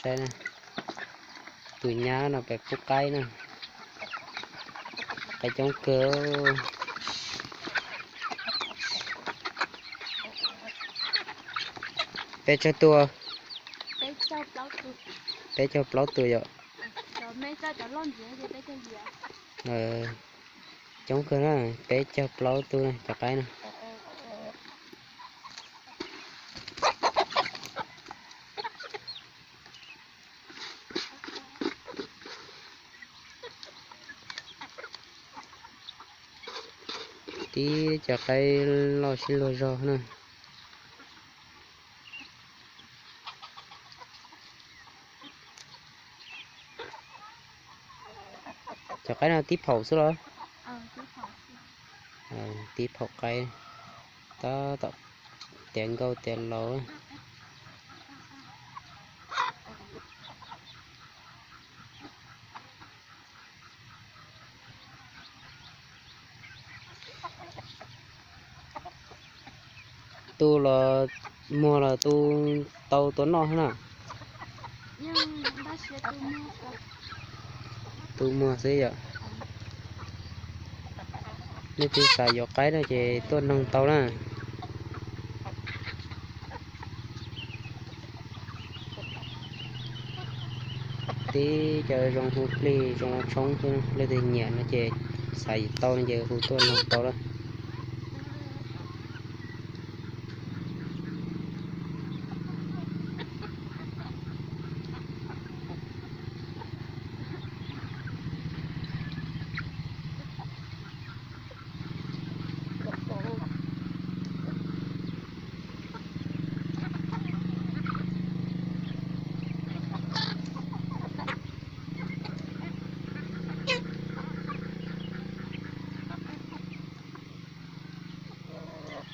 Saib, tus nyab no pem pub qaib na, qaib coob kawg. Peb tsawg tus? Peb caug plaub tus yom. Coob kawg na, peb caug plaub tus na cov qaib na. Tib cov qaib loj sib luag zog na. Cov qaib no tib phaum xwb los? Tib phaum qaib, tab tom tiav nkauj tiav laus. Tu los muag los tu tau tua noj na? Tu muag xwb yom. Leej twg xav yuav qaib no ces tuaj noog tau na. Tib cov zoo hu plig zoo ua tshoob xwb, leej twg nyiam no ces xav yuav tau no ces hu tuaj noog tau na.